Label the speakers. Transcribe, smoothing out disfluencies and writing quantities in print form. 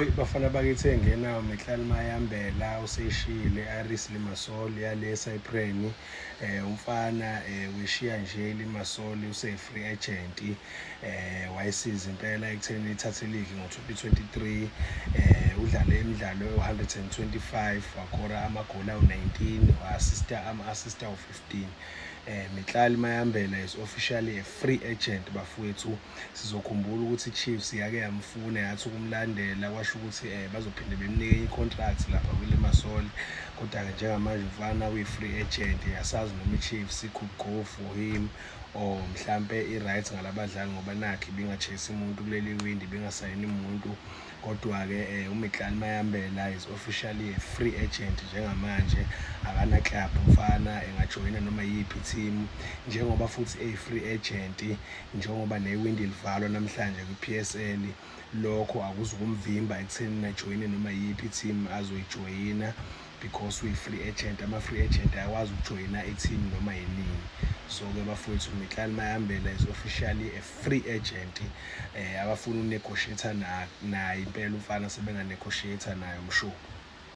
Speaker 1: Bafana bakithi engenawo Mihlali Mayambela useyishiyile i-Aris Limassol yale Cyprus. Umfana wishiya nje Limassol, use-free agent. Wayesiza impela ekutheni ithathe league ngo-2023. Udlale imidlalo ewu-125, wakora amagoli awu-19, wa-assista ama-assist awu-15. Mihlali Mayambela is officially a free agent, bafowethu. Sizokhumbula ukuthi i-Chiefs yake yamfuna, yathi ukumlandela, kwasho ukuthi bazophinde bemnike i-contract lapha kwi-Limassol, kodwa-ke njengamanje umfana uyi-free agent. Asazi noma i-Chiefs could go for him or mhlampe i-right ngalabadlali, ngoba nakho ibinga-chase umuntu kuleli windi, ibingasayini umuntu. Kodwa-ke uMihlali Mayambela is officially a free agent njengamanje, akana club umfana, engajoyina noma yiphi team njengoba futhi eyi-free agent. Njengoba newindi livalwa namhlanje kwi-PSL, lokho akuzukumvimba ekutheni ajoyine noma yiphi team azoyijoyina because uyi-free agent. Ama-free agent ayakwazi ukujoyina i-team noma yinini. So-ke bafowethu, Mihlali Mayambela is officially a free agent. Abafuna uku-negotiate naye impela umfana sebenga-negotiate naye, msho.